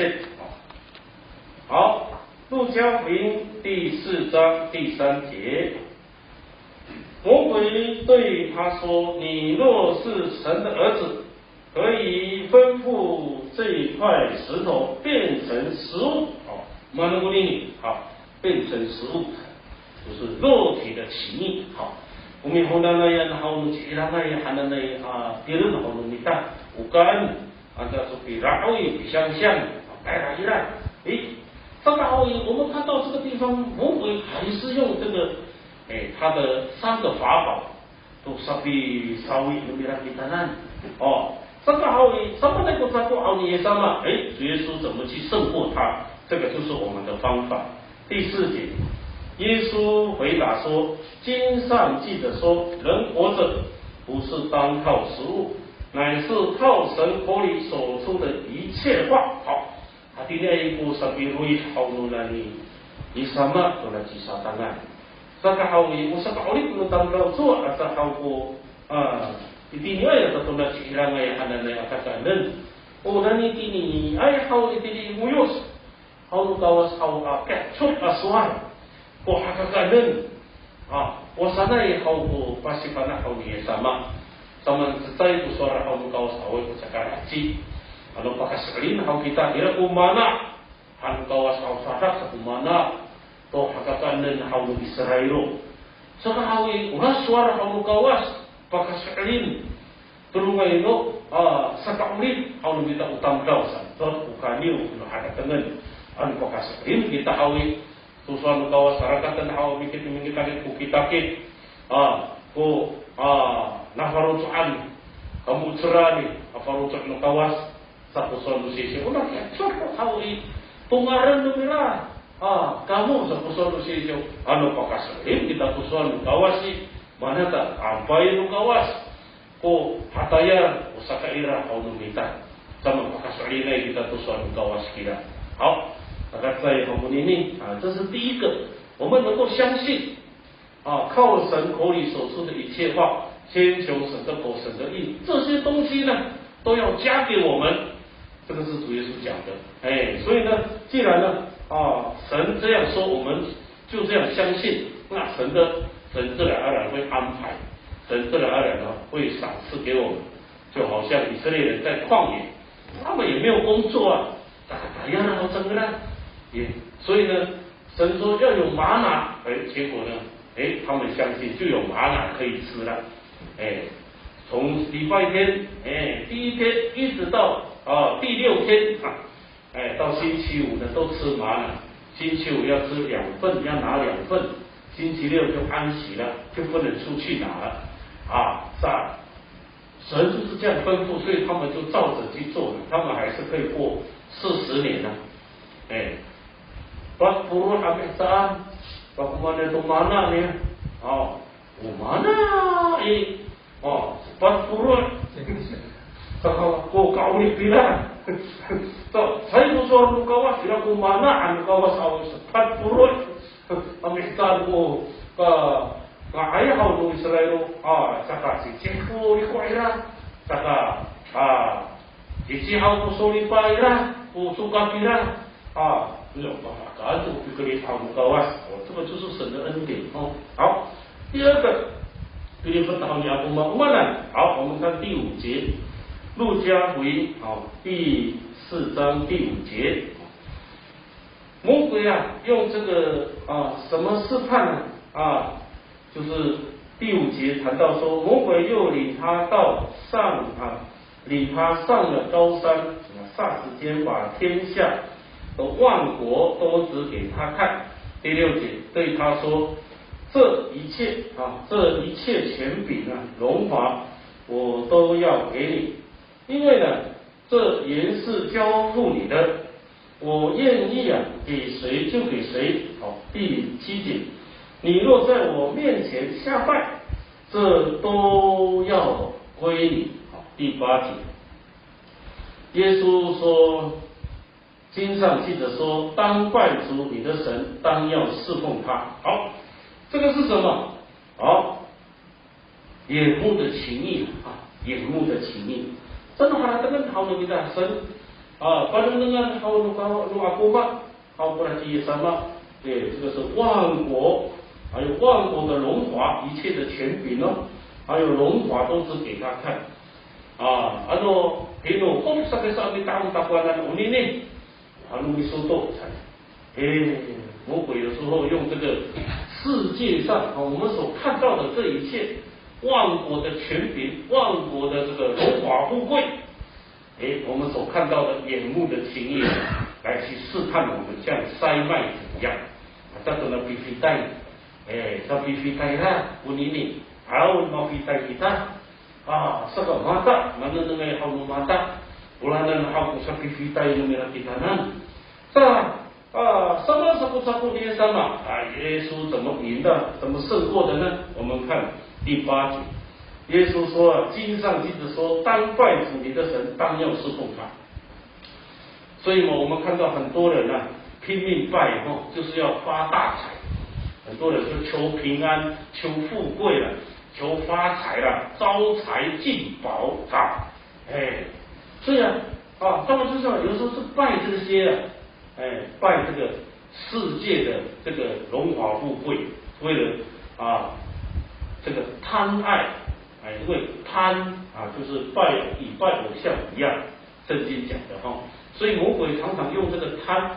好，路加福音第四章第三节，魔鬼对他说：“你若是神的儿子，可以吩咐这块石头变成食物。”好，mana ko nini，好，变成食物，就是肉体的情欲。好，我们 honanayan haw no ci'irangay hananay a tireng haw no mita, o kaen, anca so pira'oy, pisiyangsiyan, a, tayra ira. 诶，这个 haw i, 我们看到这个地方，魔鬼还是用这个，诶，他的三个法宝，to sapisawi no mira kitanan. O, saka haw i, samaanay ko cako haw ni Yis sama, 诶，主耶稣怎么去胜过他？这个就是我们的方法。第四节，耶稣回答说：“经上记着说，人活着不是单靠食物，乃是靠神口里所出的一切话。”好， Hatiniay ko sapiroy haw no nani Yis sama tona cisatangan. Saka haw i, o saka'orip no tamdaw cowa aca haw ko, a, itiniay aca tona ci'irangay hananay a kakaenen. O nani tiniay haw itini i ngoyos haw no Kawas haw a kecop a sowal ko hakakaenen. A, O sanay haw ko pasifana' haw ni Yis sama. Saman cecay ko sowal haw no Kawas awaay ko caka laci. Ano pakaso'elin haw kita ira ko mana han no Kawas haw sadak sa ko mana to hakakaenen haw no Israil. Saka haw i, ora sowal haw no Kawas, pakaso'elin. Todongay no, a, saka'orip haw no mita o tamdaw sa, to, o kaniw no haratengen. Ano pakaso'elin kita haw i, to sowal no Kawas, sarakaten haw mikit, mikitakit ko kitakit. A, ko, a, nafaloco'an, kamo cera ni, a faloco' no Kawas, sa ko sowal no sisiw. Ona kiya, cor ko haw i, tongalen no mira. A, kamo sa ko sowal no sisiw. Ano pakaso'elin kita to sowal no Kawas i, mana ta, ampay no Kawas ko hatayal, o sakaira haw no mita. Saman pakaso'elinay kita to sowal no Kawas kira. 好, 大概在我们里面啊，这是第一个，我们能够相信啊，靠神口里所出的一切话，先求神的口、神的意，这些东西呢，都要加给我们。这个是主耶稣讲的。哎，所以呢，既然呢，啊，神这样说，我们就这样相信，那神的，神自然而然会安排，神自然而然呢会赏赐给我们，就好像以色列人在旷野，他们也没有工作啊，大家大家都争啊，也所以呢，神说要有吗哪，哎，结果呢，哎，他们相信就有吗哪可以吃了，哎，从礼拜天，哎，第一天一直到啊第六天啊， 哎，到星期五呢都吃吗哪，星期五要吃两份，要拿两份，星期六就安息了，就不能出去拿了。啊，是啊，神就是这样吩咐，所以他们就照着去做了，他们还是可以过四十年了。哎，Pat polo' a mihecaan, pakomaen to mana 呢？哦， O mana i, o, sepat polo'. Saka ko ka'orip nira. Sa, caay ko sowal no Kawas, ira ko mana han no Kawas aw sepat polo'. A mihecaan ko ka, kanga'ay haw no Israil, a, saka cicih ko riko' ira. Saka, a, cicih haw ko solipa ira, ko sokap ira. 啊，那种方法，感恩主，就可以讨个高啊，哦，这个就是神的恩典哦。好，第二个，给你分享你阿公吗？我们来，好，我们看第五节，路加福音，好，第四章第五节，魔鬼啊，用这个啊什么试探呢？啊，就是第五节谈到说，魔鬼又领他到上啊，领他上了高山，霎时间把天下的万国都指给他看。第六节对他说，这一切啊，这一切权柄啊，荣华，我都要给你，因为呢，这原是交付你的，我愿意啊，给谁就给谁。好，第七节，你若在我面前下拜，这都要归你。好，第八节，耶稣说，经上记着说，当拜主你的神，当要侍奉他。好，这个是什么？好， 眼目的情意啊，眼目的情意。Saan haratengen haw no mita, saan, a, panengnengan haw no, no Akoma, haw kora ci Yis sama, 对，这个是万国，还有万国的荣华，一切的权柄哦，还有荣华都是给他看。啊，ano, hino, kop sa kesa mita'ong takowanan onini. Ano misoto, 哎，魔鬼有时候用这个世界上，啊，我们所看到的这一切，万国的权柄，万国的这个荣华富贵，哎，我们所看到的眼目的情意，来去试探我们，像筛麦子一样。Ata to na pifitay, eh, sa pifitay ra, onini, aw mafitay kita, a, saka mata, manengnengay haw no mata, olanan haw ko sapifitay no mira kitanan. Sa, a, sama sa ko, sa ko ni Yis sama, a, 耶稣怎么赢的，怎么胜过的呢？我们看第八节，耶稣说啊，经上记着说，当拜主你的神，当要侍奉他。 所以嘛，我们看到很多人啊，拼命拜吼，就是要发大财。很多人就求平安、求富贵了、求发财了、招财进宝啊。哎，所以啊，啊，他们就是有时候是拜这些啊，哎，拜这个世界的这个荣华富贵，为了啊，这个贪爱，哎，因为贪啊，就是拜与拜偶像一样，圣经讲的哈。所以魔鬼常常用这个贪，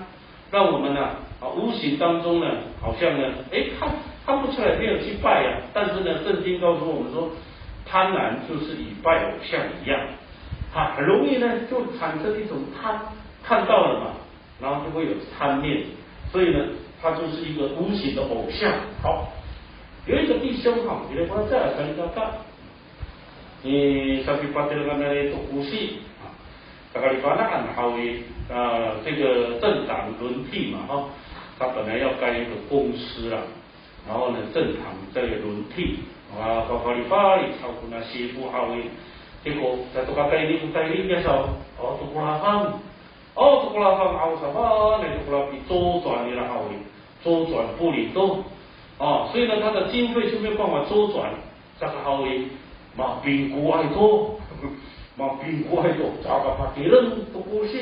让我们呢啊，无形当中呢，好像呢，哎，看看不出来没有去拜啊，但是呢，圣经告诉我们说，贪婪就是与拜偶像一样，啊，很容易呢就产生一种贪，看到了嘛，然后就会有贪念，所以呢，它就是一个无形的偶像。好，有一个弟兄哈，有的朋友在讲到他，你上去把这个那里都不是啊，大概你把那很好的啊，这个政党轮替嘛哈，他本来要盖一个公司啦，然后呢，政党在轮替啊，巴巴里巴里，超过那西部哈维，结果在这个代理不代理介绍，哦，都不拉放。 哦，这个啦，放好什么呢？这个啦，比周转的啦，好的，周转不灵都。哦，所以呢，他的经费就没办法周转，这个好的，嘛，评估爱多，嘛，评估爱多，找个法律人都不是。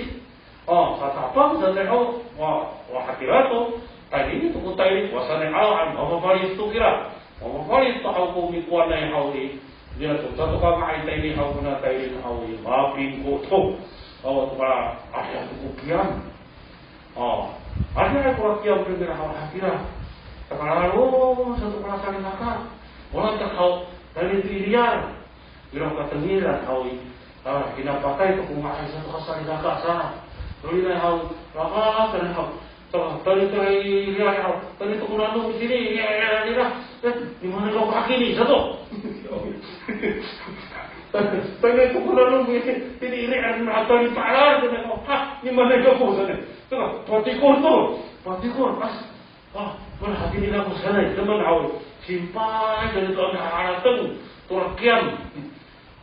哦，他他帮人的哦，哇，哇，还给他都，代理都不代理，我说呢，啊，啊，我们法律都给了。 Mafafalic to haw ko mikowanay haw i, nira to, caay to kanga'ay tayni haw kona tayni haw i, mapingko to. Awa to kora, adihay to ko kiyam. O, adihay kora kiyam to nira haw hatira. Takalalo sato kora salikaka. Ora ta haw, tayni to i riyar. Ira ko katengil haw i, a, pinapatay to ko nga'ay sato ka salikaka sa. Tolinay haw, laka sa haw. Sa, tayni to i riyar haw, tayni to ko nanom itini, i riyar, i riyar. E, nimanay kako hakini sato. Tayni to ko nanom itini, i riyar, a, tayni pa'elal, tayni, ha, nimanay kako sanay. Saka, patikor to, patikor, pas. A, mana hatini kako sanay, teman haw. Simpay, tayni to, a, harateng, to ra kiyam.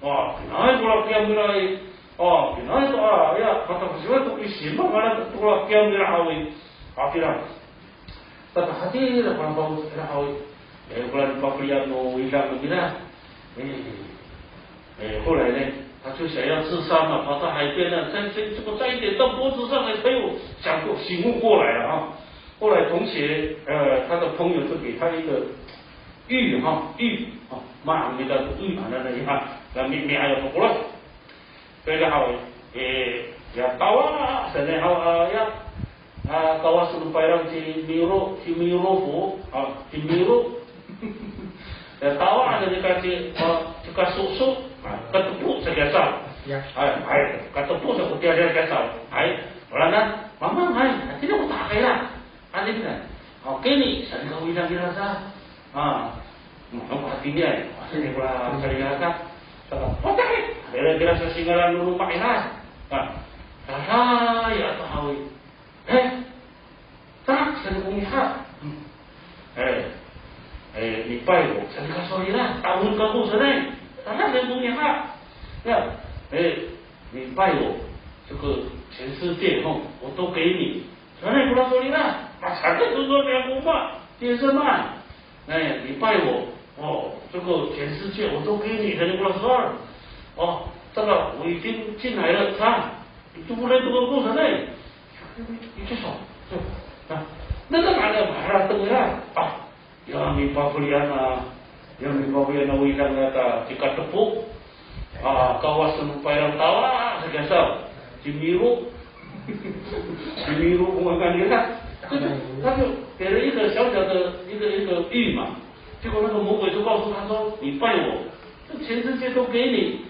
A, pinaay ko ra kiyam nira i. A, pinaay to, a, ya, matafasiway to i, sima nga'ay to ra kiyam nira haw i. A, tira. Tata hatira ko ra pangos nira haw i. E, kora nipafelian no widang nira. E, e, 后来呢，他就想要自杀嘛，跑到海边呢，再，再，结果再一点到脖子上来，哎呦，想过，醒悟过来了啊。后来同学，呃，他的朋友就给他一个 玉哈，玉，o, ma, mita to 玉 hananay ha, na mi, mi'ayaw to kora. Saka haw, e, ya tawa, sanay haw, a, ya, a, tawa so no payrang ci Miro, ci Miro po, a, ci Miro. Ya tawa, sanay ka ci, a, ci Kasoso, a, katepo sa kiya saw. Ya. Ay, ay, katepo sa ko tiya kiya saw. Ay, wala na, mamang, ay, hatini ko takay la. Hatini na. O, kini, sanay ka widang nira sa. A, mano ko hatiniay, o, sanay kora salikaka. Saka, patay! Ira kira sa singaran no loma' ira. A, tara, ya to haw i. E, tara, sanay ko ngiha. E, e, mipay ko, sanay ka sowal ira. Ta'ong kako sanay. Tara, sanay ko ngiha. Ya, e, mipay ko. 这个全世界吼，我都给你。 Sanay kora sowal nira, a, sanay to sowal nira ko 'eman, 先生嘛. Nay, mipay ko, o, 这个全世界我都给你, sanay kora sowal. O, 这个我已经进来了, sa. Ito ko nai to kako sanay. Ito sa. Na, na, na, maharateng nira. A, Ya mipafelian a, ya mipafelian a widang nata ci Katepo. A, kawas no payrang tawa sa kiya saw. Ci Miro. Ci Miro ko ngangan nira. 他就，他就给了一个小小的一个，一个玉嘛。结果那个魔鬼就告诉他说：“你拜我，这全世界都给你。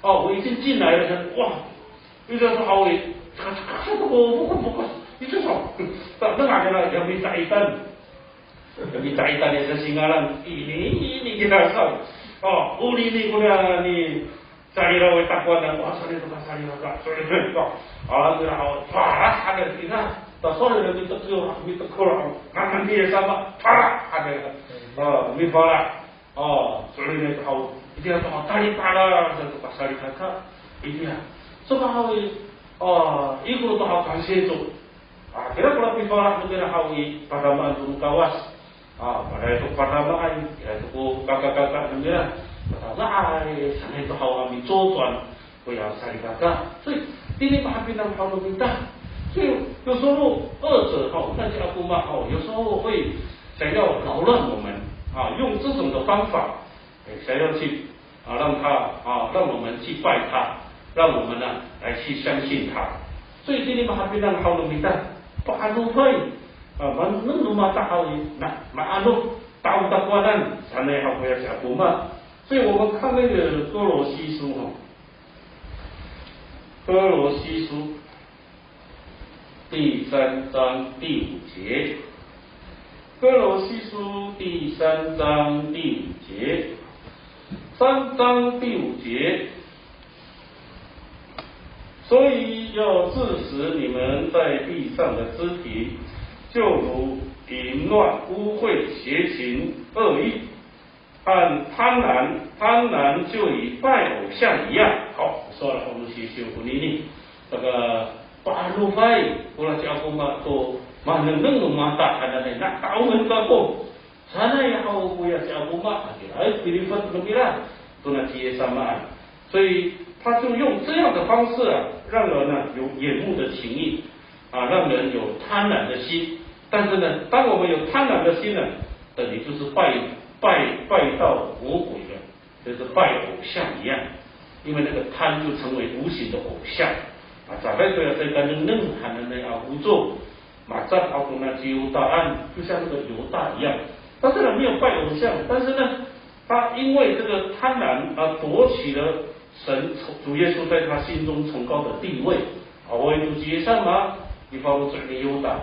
哦，我已经进来了。”他说：“哇， Ira to haw i, caka, caka sato ko, bokos, bokos. Ito sa. Ta, nengneng nira, ya mica'itan. Ya mica'itan ya sa singaran. Ini, ini kira sa. O, onini kora ni, sa ira we takowanan, o, sanay to ka salikaka. Sanay to. Ala nira haw, falah, ada kira. Ta, sanay nira mitekor, mitekor. Ngangan nira sama, falah, ada. O, mifalah. O, so'elinay to haw, itiya to haw, talipa'elal sato ka salikaka, itiya. Saka haw i, o, ikor to haw, kansiya to. A, kira kora pifalah no mira haw i, padamaan to no Kawas. A, padaay to padamaan, ira to ko kakakaka no mira. Padaay, sanay to haw a micocowan. Koya salikaka. 所以, tini pahapinang haw no mita. 所以, 有时候恶者 haw, 那些 akoma haw, 有时候会想要扰乱我们, a, 用这种的方法哎，想要去啊，让他啊，让我们去拜他，让我们呢来去相信他。所以 itini mahapinang haw no mita, pa'anofay, 啊，manengneng no mata haw i, na ma'anof, ta'ong takowanan sanay haw koya ci Akoma. 所以我们看那个歌罗西书哈，歌罗西书第三章第五节，歌罗西书第三章第五节，三章第五节。所以要致死你们在地上的肢体，就如淫乱、污秽、邪情、恶意，和贪婪，贪婪就与拜偶像一样。好，说了，我们学习婚姻呢，这个 pa'anofay kora ci Akoma to manengneng no mata hananay, na ta'ongen kako sanay haw koya ci Akoma, hatiraay pilifet no mira tona ci Yis samaan. 所以他就用这样的方式啊，让人呢有眼目的情欲啊，让人有贪婪的心。但是呢，当我们有贪婪的心呢，等于就是拜拜拜到魔鬼了，就是拜偶像一样。因为那个贪就成为无形的偶像啊。Caay koya caay ka nengneng hananay a faloco', maca ako na ci Yotaan, 就像那个犹大一样。他虽然没有拜偶像，但是呢，他因为这个贪婪而夺取了神主耶稣在他心中崇高的地位。Awaay to ci Yis sama, nifaloco' ni Yota.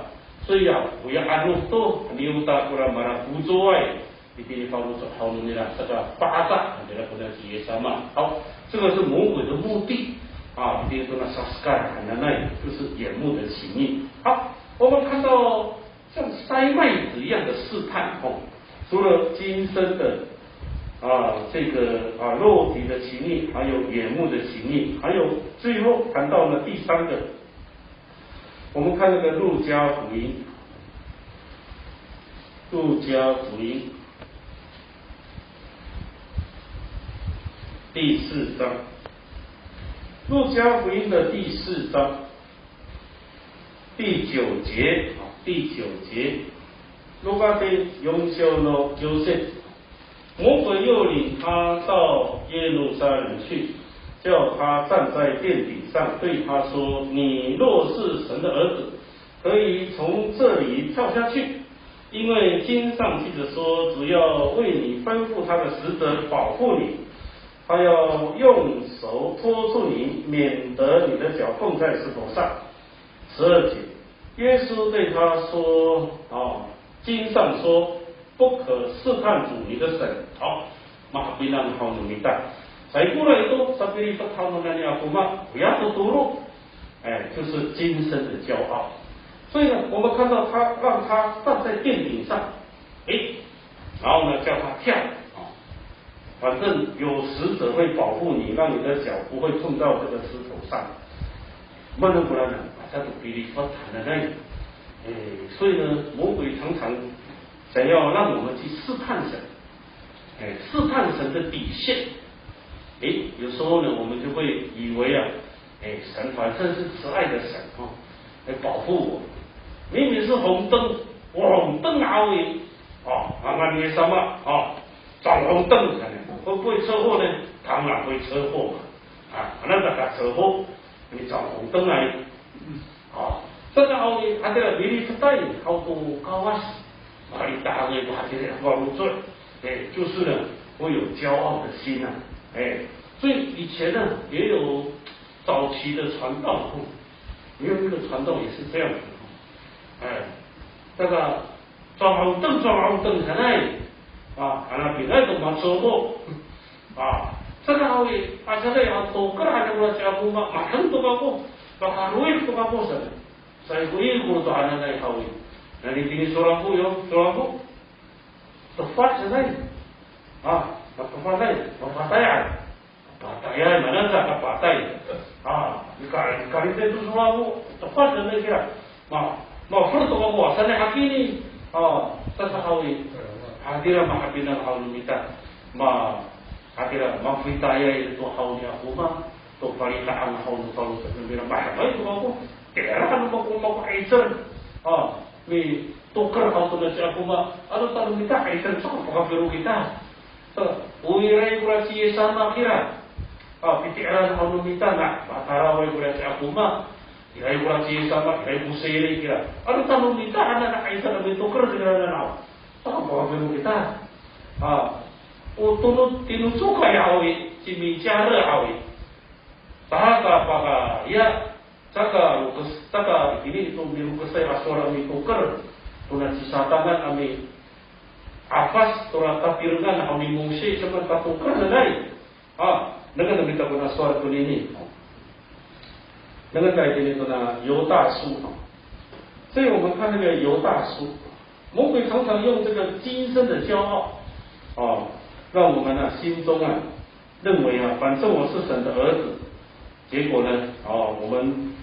所以啊，oya anof to ni Yota kora malafaloco'ay itini faloco' haw no mira, saka pa'aca nira kona ci Yis sama. 好，这个是魔鬼的目的啊，itini tona sasekal hananay，就是眼目的情欲。好，我们看到 像筛麦子一样的试探哦。除了今生的啊这个啊肉体的情欲，还有眼目的情欲，还有最后谈到了第三个，我们看那个路加福音，路加福音第四章，路加福音的第四章。 第九节啊，第九节，Luka四章 九节，魔鬼又领他到耶路撒冷去，叫他站在殿顶上，对他说：“你若是神的儿子，可以从这里跳下去，因为经上记着说，主要为你吩咐他的使者保护你，他要用手托住你，免得你的脚碰在石头上。” 十二节，耶稣对他说：“啊，经上说，不可试探主你的神。”好，mahapinang haw no mita. Saikoray to sapilifet haw no nani Akoma, oya to tolo, 哎，就是今生的骄傲。所以呢，我们看到他让他站在殿顶上，诶，然后呢，叫他跳啊，反正有使者会保护你，让你的脚不会碰到这个石头上。Mana ko raan, 啊，叫做 pilifet hananay。哎，所以呢，魔鬼常常想要让我们去试探神，哎，试探神的底线。哎，有时候呢，我们就会以为啊，哎，神反正是慈爱的神哦，来保护我。明明是红灯，红灯 haw i, 哦，ngangan ni Yis sama, 哦，闯红灯，会不会车祸呢？当然会车祸嘛。啊，那个车祸，你闯红灯来，啊，这个 haw i, 他这个 pilifetay haw to Kawas, 啊，一大堆把这些搞出来，哎，就是呢，会有骄傲的心啊，哎，所以以前呢，也有早期的传道，也有一个传道也是这样子，哎，这个 Cawawteng, cawawteng sanay. A, ana pinay to macomo. A, saka haw i, a, sanay a tokar a kora ci Akoma, mateng to kako, makalowid to kako sanay. Saikoray ko to hananay haw i. Nani tini solang ko yo, solang ko. Tefad sanay. A, matefaday, mapatayay. Patayay, mana sa ka patay. A, nika, nika rin to solang ko, tefad sanay kira. Ma, mafel to kako, sanay hakini. A, saka haw i. Hatira mahapinang haw no mita. Ma, hatira mafitayay to haw ni Akoma. To palitaan haw no faloco' no mira, mahaenay to kako. Tira ano mako, mako 'icel. A, mitoker haw to na ci Akoma. Ano tano mita 'icel, saka pakafilo kita. O iray kora ci Yis sama kira. A, piti'eran haw no mita na, mataraway kora ci Akoma. Iray kora ci Yis sama, iray ko siri kira. Ano tano mita, ano na, ay sa na mitoker kira na, na. Saka pakapiro kita. A, o tono, tinocokay haw i, ci Micare haw i. Saka paka, ya, saka lokes, saka itini to milokesay a sowal a mitoker, tona cisatangan a mi'afas tora tatirengan haw ni Mosi, saka tatoker nanay. A, nengneng no mita kona sowal tonini. Nengneng ta itini tona 犹大书。所以我们看那个犹大书，魔鬼常常用这个今生的骄傲，哦，让我们呢，心中啊，认为啊，反正我是神的儿子，结果呢，哦，我们，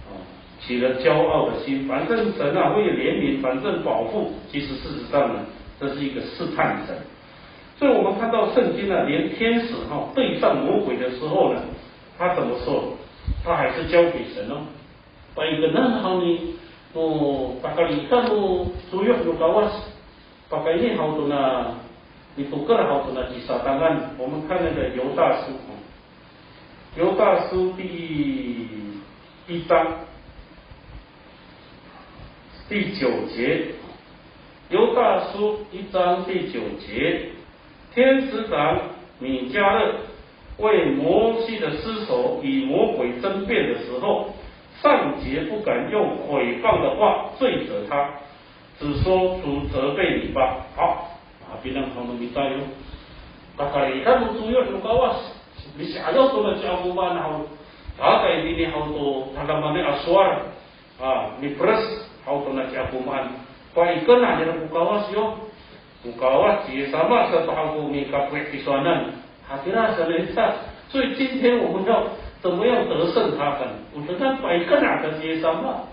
哦，起了骄傲的心，反正神啊会怜悯，反正保护，其实事实上呢，这是一个试探神。所以我们看到圣经呢，连天使哈，对战魔鬼的时候呢，他怎么说？他还是交给神哦。Pa'ikenan haw ni, no, pakalitan no coyoh no Kawas. Pakayni haw tona, mitoker haw tona cisatangan. 我们看那个犹大书，犹大书第一章第九节，犹大书一章第九节，天使长米迦勒为摩西的尸首与魔鬼争辩的时候，尚且不敢用毁谤的话对责他，只说主责备你吧。好，a, pinang haw no mita yo. Kakalitan no coyoh no Kawas, misi'ayaw to na ci Akoma haw. Pakayni haw to tadamaanay a sowal. A, miperes haw to na ci Akomaan. Pa'ikenan nira ko Kawas yo. Ko Kawas ci Yis sama sato haw ko mikapwi' tisowanan. Hatira sa nira. 所以今天我们要怎么样得胜他们？O demak pa'ikenan ta ci Yis sama.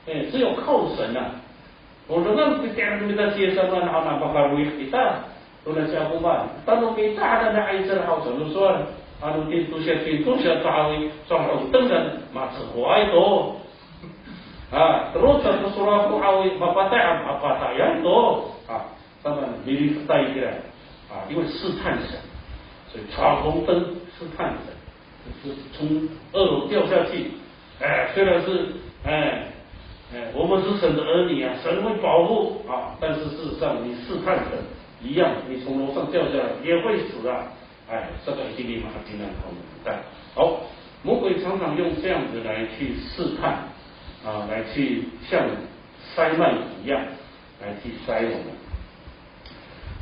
哎，只有靠神啊。O demak piti'er no mita ci Yis sama, na, na pakalowid kita. Tona ci Akomaan, tano mita hananay a 'icel haw, sano sowal, ano tintosa, tintosa to haw i, sowal o tengilan, macehoay to. A, teloc sa to sowal ko haw i, mapatay, a, mapatayan to. A, tama, milifetay kira. A, 因为试探神，所以闯红灯，试探神。 是从二楼掉下去。哎，虽然是，哎，哎，我们是神的儿女啊，神会保护啊，但是事实上你试探神一样，你从楼上掉下来也会死啊。哎，这个一定要马上尽量考虑。好，魔鬼常常用这样子来去试探，啊，来去像筛麦子一样来去筛我们。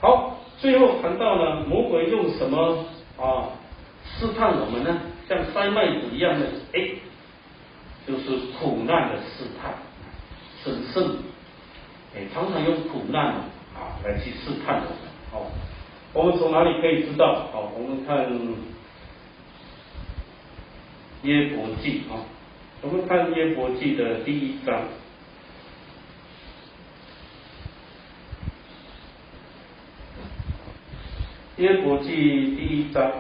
好，最后谈到呢，魔鬼用什么啊试探我们呢？像筛麦子一样的，哎，就是苦难的试探，审视，哎，常常用苦难啊来去试探我们。哦，我们从哪里可以知道？哦，我们看约伯记啊，我们看约伯记的第一章。约伯记第一章。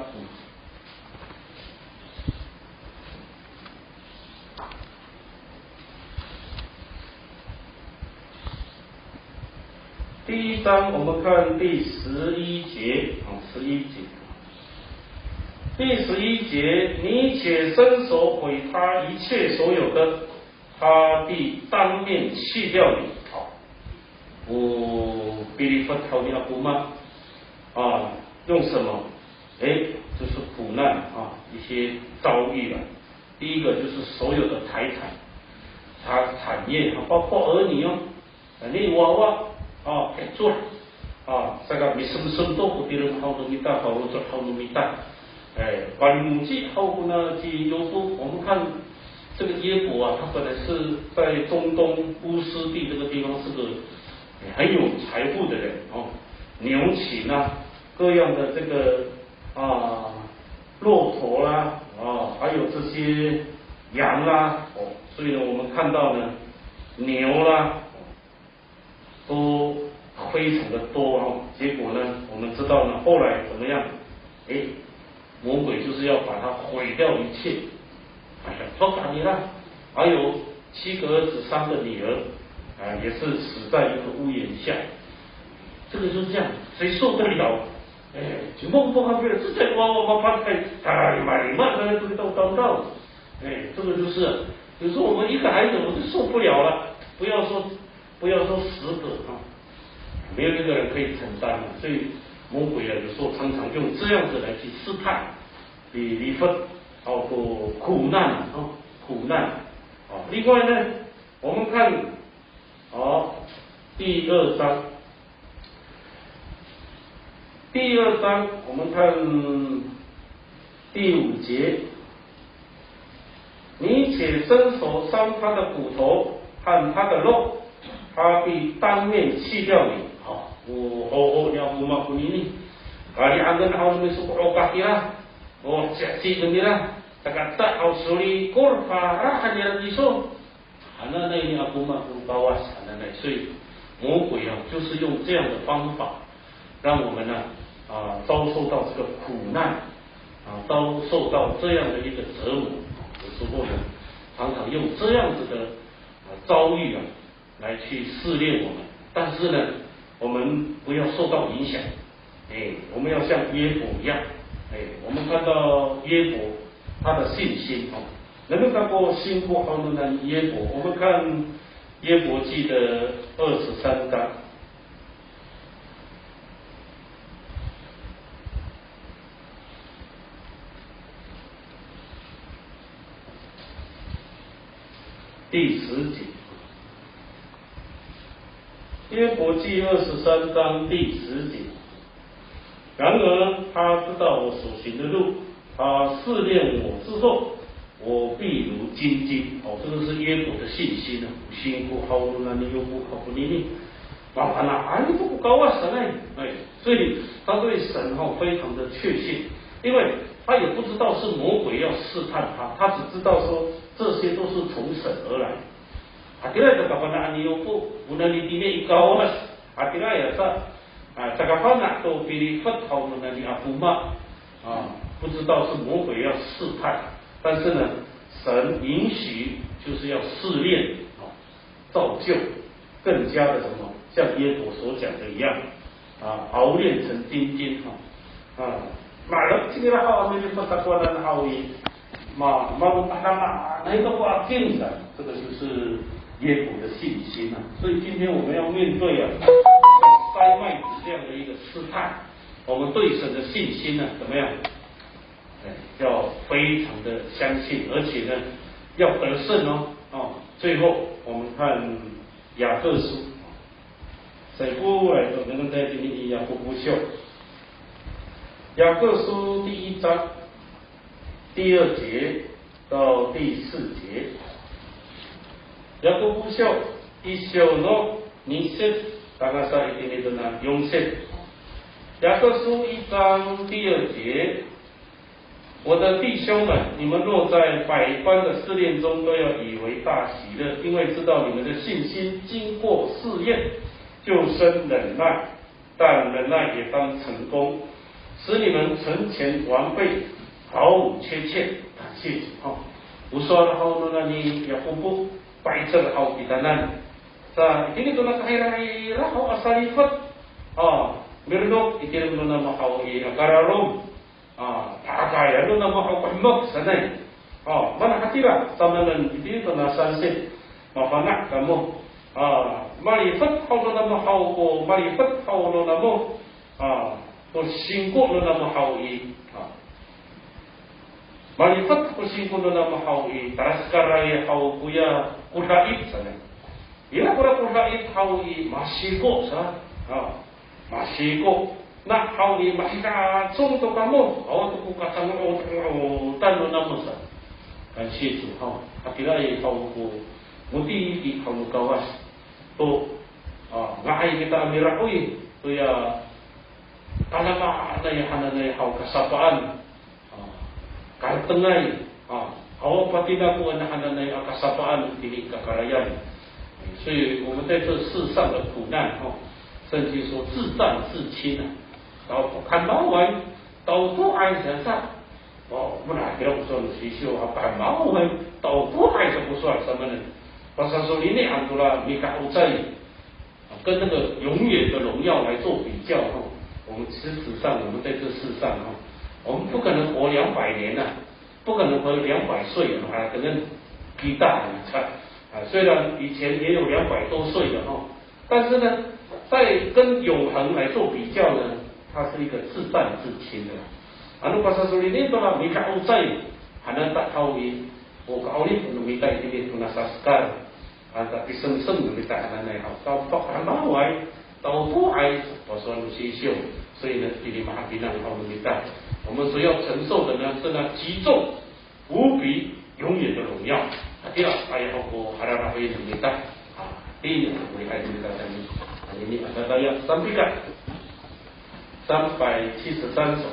第一章，我们看第十一节，啊，十一节。第十一节，你且伸手毁他一切所有的，他必当面弃掉你。好，我比利佛头尼阿古曼，啊，用什么？哎，就是苦难啊，一些遭遇了。第一个就是所有的财产、产产业，包括儿女哦。 Ni wawa, a, kecoh, a, saka misemsem to ko tireng haw no mita, faloco' haw no mita. E, palimongoci haw kona ci Yopo, 我们看这个约伯啊，他本来是在中东乌斯地这个地方是个，哎，很有财富的人哦，牛群啊，各样的这个，啊，骆驼啦，啊，还有这些羊啦，哦，所以呢，我们看到呢，牛啦， 都非常的多哦。结果呢，我们知道呢，后来怎么样？诶，魔鬼就是要把他毁掉一切。哎呀，说打你了，还有七个儿子，三个女儿，啊，也是死在一个屋檐下。这个就是这样，谁受得了？哎，就莫不好，这在我我我怕太太嘛，你慢慢的这个到到到，哎，这个就是，有时候我们一个孩子我就受不了了，不要说不要说十个啊，没有一个人可以承担了。所以魔鬼啊，有时候常常用这样子来去试探，比离婚，包括苦难啊，苦难啊。另外呢，我们看好，第二章，第二章我们看第五节，你且伸手伤他的骨头和他的肉，他必当面弃掉你。好，o, o, o, niya ko mako nini. Kaliangen haw no miso ko 'okah nira, o, ci'aci no mira, takata haw solikor, para han nira kiso. Hananay ni Akoma ko Kawas hananay. 所以魔鬼啊，就是用这样的方法，让我们呢，啊，遭受到这个苦难，啊，遭受到这样的一个折磨。有时候呢，常常用这样子的，啊，遭遇啊，来去试炼我们。但是呢，我们不要受到影响。哎，我们要像约伯一样。哎，我们看到约伯他的信心哦，能够透过信仰好的那约伯，我们看约伯记的二十三章。第十节，约伯记二十三章第十节。然而他知道我所行的路，他试炼我之后，我必如精金。哦，这个是约伯的信心啊。辛苦好难的，又不好不利利。Mafana'ay to ko Kawas sanay. 哎，所以他对神哈非常的确信，因为他也不知道是魔鬼要试探他，他只知道说这些都是从神而来。Hatira to kafana'an ni Yopo, o nani tini i Kawas. Hatira ya sa, a, caka fana' to pilifet haw no nani Akoma. 啊，不知道是魔鬼要试探，但是呢，神允许就是要试炼啊，造就，更加的什么，像约伯所讲的一样啊，熬炼成精金哈啊。Malak sila haw amin patakowanan haw i, ma, ma, ma, na, na, na, 这个就是约伯的信心啊。所以今天我们要面对啊，像筛麦子这样的一个试探，我们对神的信心呢，怎么样？哎，要非常的相信，而且呢，要得胜哦。哦，最后我们看雅各书，再过来，我们再给你雅各书，雅各书第一章第二节到第四节，雅各书一章の二節、tangasa itini to na四節。雅各书一章第二节，我的弟兄们，你们若在百般的试炼中都要以为大喜乐，因为知道你们的信心经过试验，就生忍耐，但忍耐也当成功，使你们成全完备，毫无缺欠。感谢主哈。O sowal haw no nani Yakobo, pa'icel haw kitanan. Sa, itini to na kahirahira haw a salifet. A, mirenok itini to na namo haw i, a, kararom. A, pakayra no namo haw ko hemek sanay. A, mana hatira, samanen itini to na sansit. Mafana' kamo. A, malifet haw no namo haw ko, malifet haw no namo. A, ko singko no namo haw i. A, malifet ko singko no namo haw i, talahekal haw koya kodait sanay. Ira kora kodait haw i, masiko sa. A, masiko. Na haw i, mahikacong to kamo, awa to ko kacango'otan no namo sa. Kansiya to haw. Hatiraay haw ko, motili haw no Kawas. To, a, nga'ay kita a mirakoy, toya kalamaanay hananay haw kasapaan. A, karetengay, a, awa patinako hananay a kasapaan itini i kakarayan. 所以我们在这世上的苦难，哦，圣经说自战自清啊，到看到完，到都安想上，哦，我们哪知道说是说啊，看到完，到都安想不出来什么呢？Pasal so ini antara nikah usai, 跟那个永远的荣耀来做比较哦。我们实质上，我们在这世上哈，我们不可能活两百年呐、不可能活两百岁啊，可能 kita 啊。虽然以前也有两百多岁的哈，但是呢，在跟永恒来做比较呢，它是一个自战自清的啦。Ano pasasolinin to a mika'ocay hanan ta haw i, o ka'orip no mita itini to na saskal, a, ta pisengseng no mita hananay haw, ta paka'amaway, ta o po'ay, pasowal no Sisiw. 所以呢，itini mahapinang haw no mita, 我们所要承受的呢，是那极重无比、永远的荣耀。Hatira, aya ho ko hararahoy no mita. A, ini ko lihay no mita tayni. Anini a dadaya, 三百七十三首。